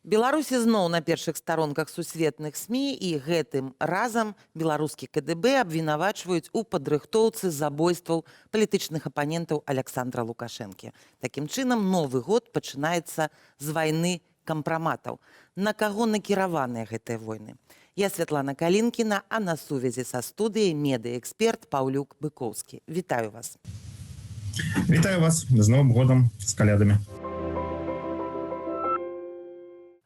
Беларусь ізноў на першых старонках сусветных СМІ, і гэтым разам беларускі КДБ абвінавачваюць у падрыхтоўцы забойстваў палітычных апанентаў Аляксандра Лукашэнкі. Такім чынам, новы год пачынаецца з вайны кампраматаў. На каго накіраваныя гэтыя войны? Я Святлана Калінкіна, а на сувязі са студыяй медыаэксперт Паўлюк Быкоўскі. Вітаю вас. Вітаю вас з Новым годам, з Калядамі.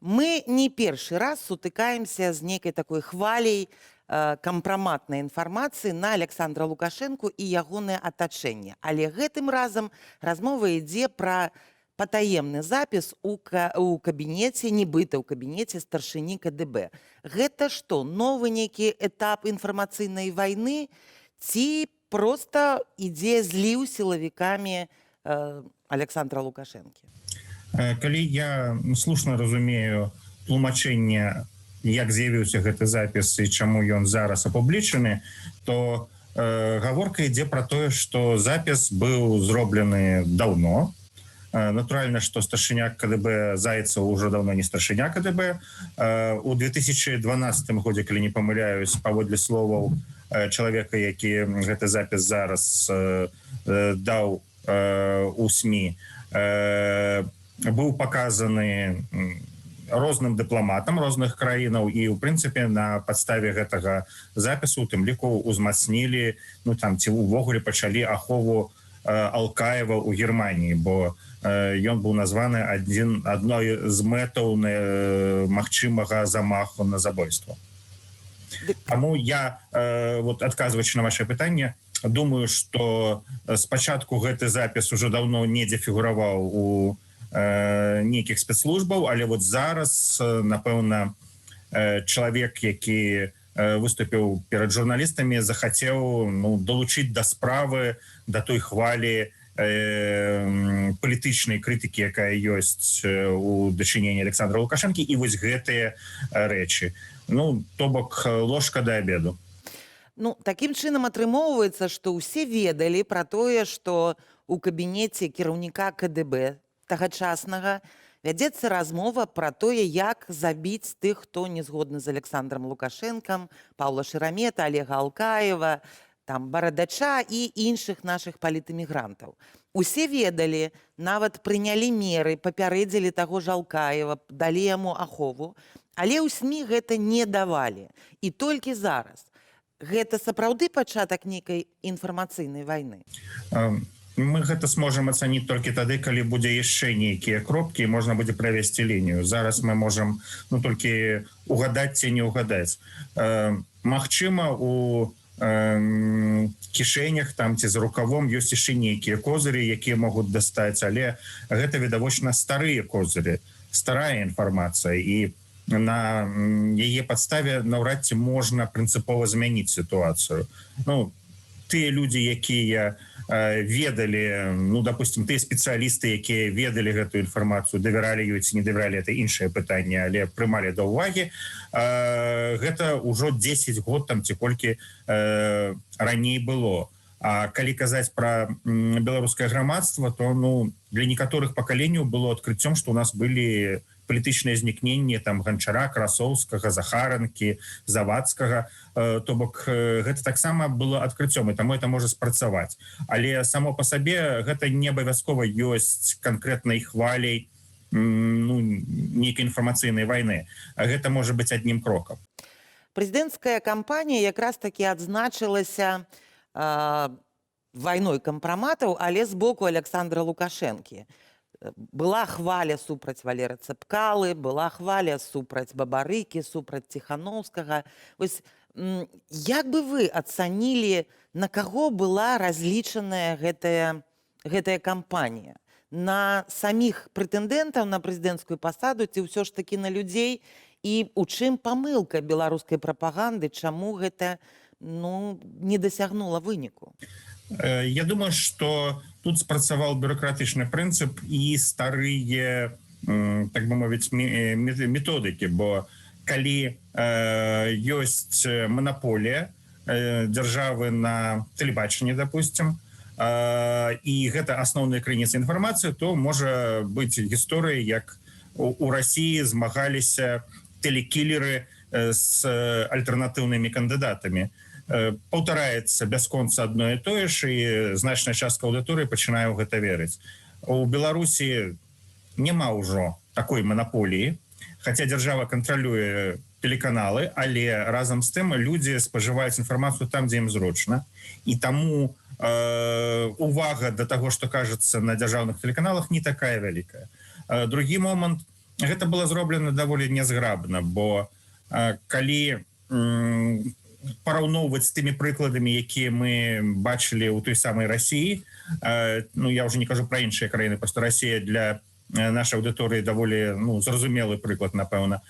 Мы не першы раз сутыкаемся з нейкай такой хваляй кампраматнай інфармацыі на Аляксандра Лукашэнку і ягонае атачэнне. Але гэтым разам размова ідзе пра патаемны запіс у кабінеце, нібыта ў кабінеце старшыні КДБ. Гэта што, новы нейкі этап інфармацыйнай вайны ці проста ідзе зліў сілавікамі Аляксандра Лукашэнкі? Калі я слушна разумею тлумачэнне, як з'явіўся гэты запіс і чаму ён зараз апублічаны, то гаворка ідзе пра тое, што запіс быў зроблены даўно. Натуральна, што старшыня КДБ Зайцаў ўжо даўно не старшыня КДБ. У 2012 годзе, калі не памыляюсь, паводле словаў чалавека, які гэты запіс зараз даў у СМІ, быў паказаны розным дыпламатам розных краінаў, і у прынцыпе на падставе гэтага запісу у тым ліку узмацнілі, ну, там ці увогуле пачалі ахову Алкаева ў Германіі, бо ён быў названы адной з мэтаў магчымага замаху на забойства. Таму я вот, адказваючы на ваше пытанне, думаю, что спачатку гэты запіс уже давно недзе фігураваў у нейкіх спецслужбаў, але вот зараз, напэўна, чалавек, які выступіў перад журналістамі, захацеў, ну, далучыць да справы, да той хвалі палітычнай крытыкі, якая ёсць у дачыненні Аляксандра Лукашэнкі, і вось гэтыя рэчы. Ну, то бок ложка да обеду. Ну, такім чынам атрымоўваецца, што ўсе ведалі пра тое, што у кабінеце кіраўніка КДБ тагачаснага вядзецца размова пра тое, як забіць тых, хто не згодны з Аляксандрам Лукашэнкам, Паўла Шарамета, Алега Алкаева, там Барадача і іншых нашых палітэмігрантаў. Усе ведалі, нават прынялі меры, папярэдзілі таго ж Алкаева, далі яму ахову, але ў СМІ гэта не давалі. І толькі зараз. Гэта сапраўды пачатак нейкай інфармацыйнай вайны? Мы гэта сможам ацаніць толькі тады, калі будзе яшчэ нейкія кропкі, можна будзе правесці лінію. Зараз мы можам, ну, толькі угадаць ці не угадаць. Магчыма, у кішэнях там ці за рукавом ёсць яшчэ нейкія козырі, якія могуць дастаць, але гэта відавочна старыя козырі, старая інфармацыя, і на яе падставе наўрад ці можна прынцыпова змяніць сітуацыю. Ну, тыя людзі, якія ведалі, ну, допустим, тыя спецыялісты, якія ведалі гэтую інфармацыю, давяралі ёй ці не давяралі, это іншае пытанне, але прымалі да ўвагі, гэта ўжо 10 год там ці колькі раней было. А калі казаць пра беларускае грамадства, то, ну, для некаторых пакаленняў было адкрыццём, што у нас былі палітычнае знікненне там Ганчара, Красоўскага, Захаранкі, Завадскага. То бок гэта таксама было адкрыццём, і таму это можа спрацаваць, але само по сабе гэта не абавязкова ёсць канкрэтнай хваляй ну, нейкай інфармацыйнай вайны, а гэта можа быць аднім крокам. Прэзідэнцкая кампанія якраз такі адзначылася вайной кампраматаў, але з боку Аляксандра Лукашэнкі. Была хваля супраць Валеры Цапкалы, была хваля супраць Бабарыкі, супраць Ціханаўскага. Вось як бы вы ацанілі, на каго была разлічаная гэтая кампанія? На саміх прэтэндэнтаў на прэзідэнцкую пасаду ці ўсё ж такі на людзей? І у чым памылка беларускай прапаганды, чаму гэта, ну, не дасягнула выніку? Я думаю, что тут спрацаваў бюрократычны прынцып і старыя, так бы мовіць, методыкі, бо калі ёсць манаполія дзяржавы на тэлебачанне, допустим, і гэта асноўная крыніца інфармацыі, то можа быць гісторыя, як у Расіі змагаліся тэлекілеры з альтэрнатыўнымі кандыдатамі. Паўтараецца бясконца адно і тое ж, і значная частка аўдыторыі пачынае ў гэта верыць. У Беларусі няма ўжо такой манаполіі, хаця дзяржава кантралюе тэлеканалы, але разам з тым людзі спажываюць інфармацыю там, дзе ім зручна, і таму увага да таго, што кажацца на дзяржаўных тэлеканалах, не такая вялікая. Другі момант: гэта было зроблена даволі нязграбна, бо калі параўноўваць з тымі прыкладамі, якія мы бачылі ў той самай Расіі, ну, я уже не кажу пра іншыя краіны, просто Расія для нашай аўдыторыі даволі, ну, зразумелы прыклад, напэўна,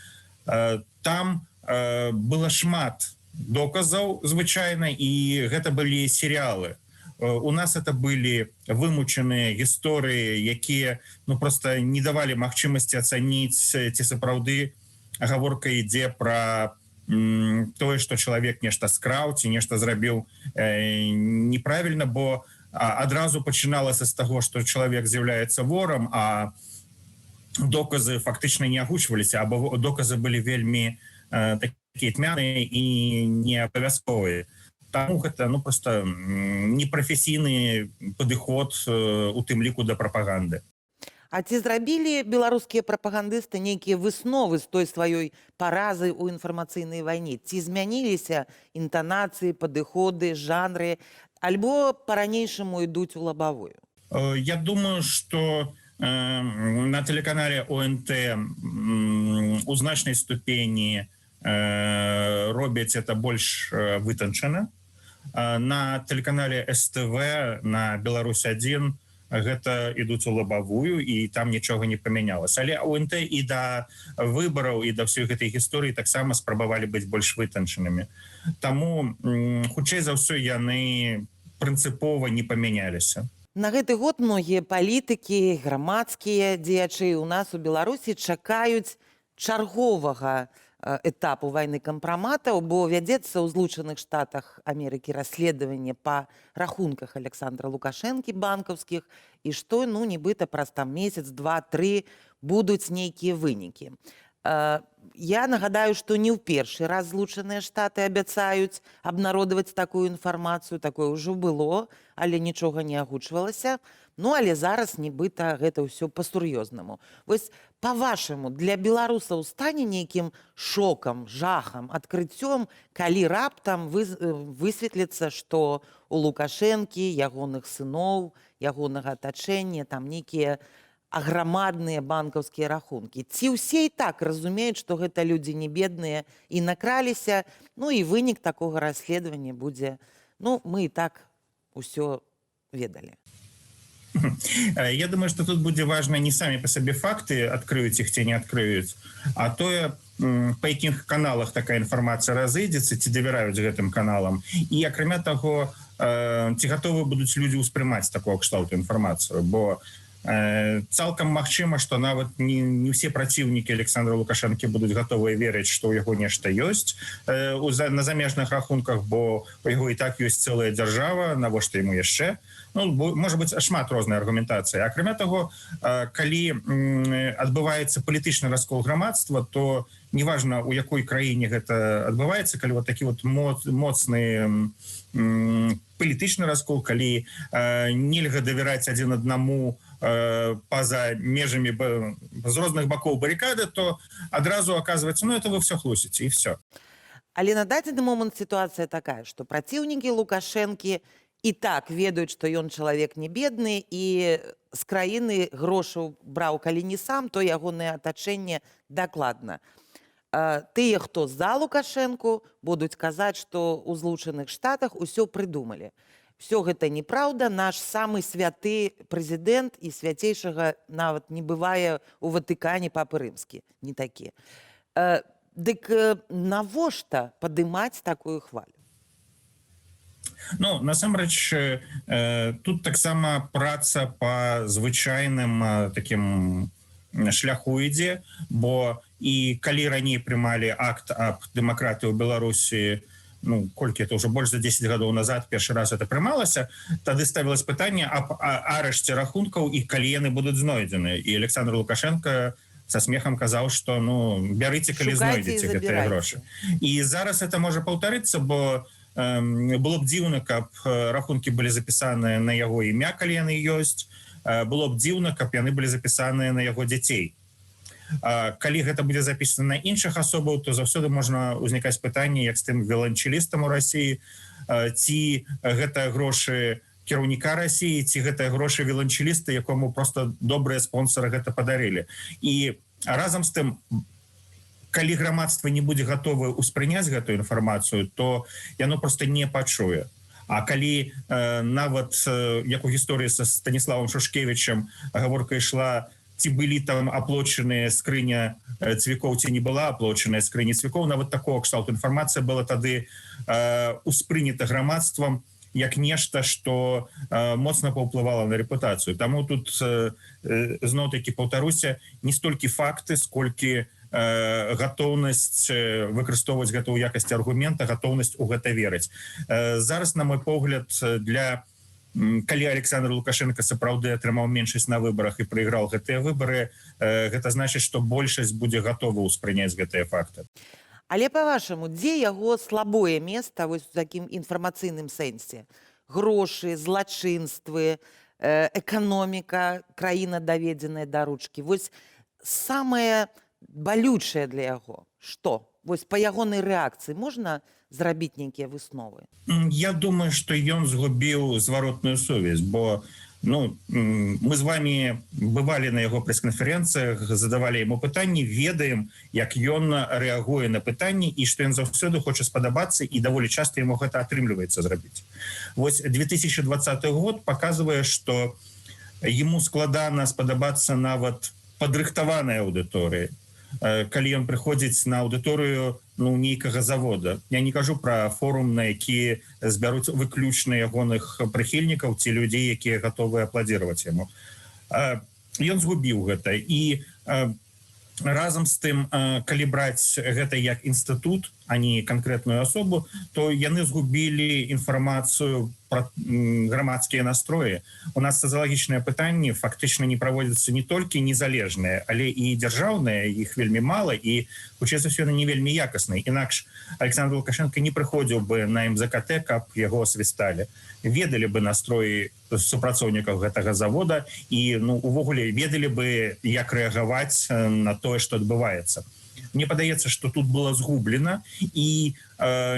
там было шмат доказаў звычайна, і гэта былі серыялы. У нас это былі вымучаныя гісторыі, якія, ну, просто не давалі магчымасці ацаніць, ці сапраўды гаворка ідзе пра тое, что чалавек нешта скраў ці нешта зрабіў неправільна, бо адразу пачыналася з таго, что чалавек з'яўляецца ворам, а доказы фактычна не агучваліся або доказы былі вельмі такія цьмяныя і не абавязковыя. Таму гэта, ну, просто непрафесійны падыход, у тым ліку да прапаганды. А ці зрабілі беларускія прапагандысты нейкія высновы з той сваёй паразы ў інфармацыйнай вайне? Ці змяніліся інтанацыі, падыходы, жанры, альбо па-ранейшаму ідуць у лабавую? Я думаю, что на телеканале ОНТ у значнай ступені робяць это больш вытанчана. На телеканале СТВ, на Беларусь 1 гэта ідуць у лабавую, і там нічога не памянялася. Але ОНТ і да выбараў, і да ўсёй гэтай гісторыі таксама спрабавалі быць больш вытанчанымі. Таму, хутчэй за ўсё, яны прынцыпова не памяняліся. На гэты год многія палітыкі, грамадскія дзеячы ў нас у Беларусі чакаюць чарговага этапу вайны кампраматаў, бо вядзецца ў Злучаных Штатах Амерыкі расследаванне па рахунках Александра Лукашэнкі банкаўскіх, і што, ну, нібыта праз там месяц, два, тры будуць нейкія вынікі. Я нагадаю, што не ў першы раз Злучаныя Штаты абяцаюць абнародаваць такую інфармацыю, такое ўжо было, але нічога не агучвалася. Ну, але зараз нібыта гэта ўсё па-сур'ёзнаму. Вось па-вашаму, для беларусаў стане нейкім шокам, жахам, адкрыццём, калі раптам высветліцца, што у Лукашэнкі, ягоных сыноў, ягонага атачэння там нейкія аграмадныя банкаўскія рахункі? Ці ўсе і так разумеюць, што гэта людзі не бедныя і накраліся, ну і вынік такога расследавання будзе: ну, мы і так усё ведалі? Я думаю, что тут будзе важна не самі по сабе факты, адкрыюць іх ці не адкрыюць, а тое, па якіх каналах такая інфармацыя разыдзецца, ці давяраюць гэтым каналам, і, акрамя таго, ці гатовы будуць людзі ўспрымаць такого кшталту інфармацыю, бо цалкам магчыма, что нават не ўсе праціўнікі Александра Лукашэнкі будуць гатовыя верыць, что ў яго нешта ёсць на замежных рахунках, бо у яго і так ёсць цэлая дзяржава, навошта ему яшчэ? Ну, может быть шмат рознай аргументацыі. Акрамя таго, калі адбываецца палітычны раскол грамадства, то неважна, у якой краіне гэта адбываецца, калі вот такі вот моцны палітычны раскол, калі нельга давяраць адзін аднаму па-за межамі, з розных бакоў барыкады, то адразу оказывается: ну, это вы все хлусіце, і все. Але на дадзены момант сітуацыя такая, што праціўнікі Лукашэнкі і так ведаюць, што ён чалавек не бедны і з краіны грошаў браў калі не сам, то ягонае атачэнне дакладна. Тыя, хто за Лукашэнку, будуць казаць, што ў Злучаных Штатах усё прыдумалі. Всё гэта неправда, наш самы святы прэзідэнт, і свяцейшага нават не бывае у Ватыкане, папы рымскі не такі. Дык навошта падымаць такую хвалю? Ну, насамрэч, тут таксама праца по звычайным таким шляху ідзе, бо і калі раней прымалі Акт аб дэмакратыі ў Беларусі, ну, колькі это уже, больш за 10 гадоў назад першы раз это прымалася, тады ставілось пытанне аб арышце рахункаў і калі яны будуць знойдзены, і Александр Лукашенко Са смехам казаў, что, ну, бярыце, калі знойдзеце гэтыя грошы. І зараз это можа паўтарыцца, бо было б дзіўна, каб рахункі былі запісаныя на яго імя, калі яны ёсць, было б дзіўна, каб яны былі запісаныя на яго дзяцей. Калі гэта будзе запісана на іншых асобаў, то заўсёды можна ўзнікаць пытанне, як з тым віяланчэлістам у Расіі: ці гэта грошы кіраўніка Расіі, ці гэтыя грошы віяланчэліста, якому просто добрыя спонсоры гэта падарылі. І разам з тым, калі грамадства не будзе гатовы ўспрыняць гэтую інфармацыю, то яно просто не пачуе. А калі нават як у гісторыі са Станіславам Шушкевічам, гаворка ішла, ці былі там аплочаныя скрыня цвікоў, ці не была аплочаная скрыня цвікоў, нават такого кшталту інфармацыя была тады успрынята грамадствам як нешта, что моцна паўплывала на рэпутацыю. Таму тут зноў таки паўтаруся, не столькі факты, сколькі гатоўнасць выкарыстоўваць гэта ў якасці аргумента, гатоўнасць у гэта верыць. Зараз, на мой погляд, для калі Александр Лукашенко сапраўды атрымаў меншасць на выбарах і прайграл гэтыя выбары, гэта значыць, што большасць будзе гатова ўспрыняць гэтыя факты. Але, па-вашаму, дзе яго слабое месца вось у такім інфармацыйным сэнсе? Грошы, злачынствы, эканоміка, краіна, даведзеная да ручкі. Вось самае балючае для яго што? Вось па ягонай рэакцыі можна зрабіць нейкія высновы? Я думаю, что ён згубіў зваротную сувязь, бо, ну, мы з вами бывалі на яго прэс-канферэнцыях, задавалі ему пытанні, ведаем, як ён рэагуе на пытанні і што ён заўсёды хоча спадабацца, і даволі часто ему гэта атрымліваецца зрабіць. Вось 2020 год показывае, что ему складана спадабацца нават падрыхтаванай аўдыторыі. Калі ён прыходзіць на аўдыторыю, ну, нейкага завода, я не кажу про форум, на які збяруць выключна ягоных прыхільнікаў ці людзей, якія гатовы апладзіраваць яму, ён згубіў гэта. І разам з тым, калі браць гэта як інстытут, а не канкрэтную асобу, то яны згубілі інфармацыю про грамадскія настроі. У нас сацыялагічныя пытанні фактычна не праводзяцца, не толькі незалежныя, але і дзяржаўныя, іх вельмі мала, і, хутчэй за ўсё, не вельмі якасныя. Інакш Александр Лукашенко не прыходзіў бы на МЗКТ, каб яго свісталі, ведалі бы настроі супрацоўнікаў гэтага завода і, ну, увогуле ведалі бы, як рэагаваць на тое, что адбываецца. Мне падаецца, что тут было згублена, і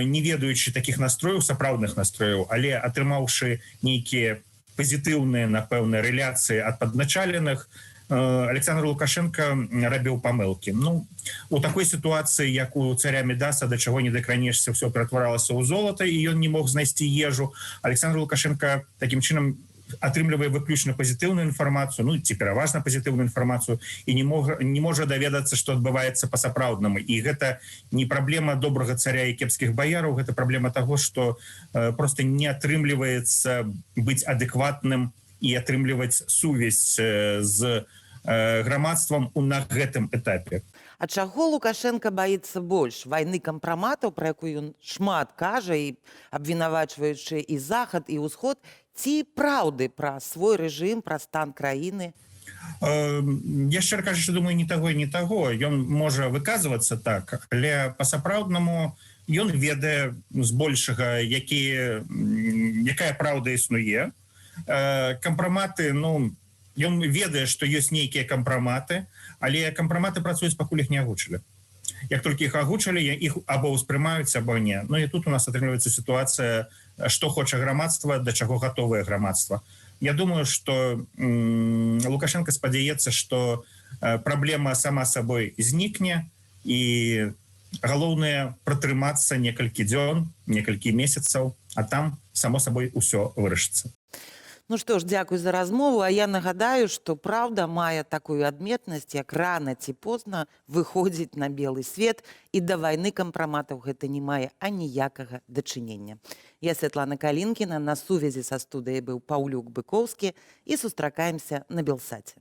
не ведаючы таких настрояў, сапраўдных настрояў, але атрымаўшы нейкія пазітыўныя, напэўна, рэляцыі ад падначаленых, Александр Лукашенко рабіў памылки. Ну, у такой сітуацыі, як у царя Мідаса, да чаго не дакранешся, все ператваралася ў золата, і ён не мог знайсці ежу, Александр Лукашенко таким чынам атрымлівае выключна пазітыўную інфармацыю, ну, ці пераважна пазітыўную інфармацыю, і не можа даведацца, што адбываецца па-сапраўднаму. І гэта не праблема добрага царя і кепскіх баяраў, гэта праблема таго, что просто не атрымліваецца быць адэкватным і атрымліваць сувязь з грамадствам у на гэтым этапе. А чаго Лукашенко баіцца больш: вайны кампраматаў, пра якую ён шмат кажа і абвінавачваючы і Захад, і Ўсход, ці праўды пра свой рэжым, пра стан краіны? Я, шчыра кажучы, думаю, не таго і не таго. Ён можа выказвацца так, але па-сапраўднаму ён ведае збольшага, якая праўда існуе. Кампраматы, ну, ён ведае, што ёсць нейкія кампраматы, але кампраматы працуюць, пакуль іх не агучылі. Як толькі іх агучылі, іх або ўспрымаюць, або не. Ну і тут у нас атрымліваецца сітуацыя, што хоча грамадства, да чаго гатовае грамадства. Я думаю, что Лукашенко спадзяецца, что праблема сама сабой знікне, і галоўнае пратрымацца некалькі дзён, некалькі месяцаў, а там само сабой усё вырашыцца. Ну што ж, дзякуй за размову. А я нагадаю, што праўда мае такую адметнасць, як рана ці позна выходзіць на белы свет, і да вайны кампраматаў гэта не мае аніякага дачынення. Я Святлана Калінкіна, на сувязі са студыяй быў Паўлюк Быкоўскі, і сустракаемся на Белсаце.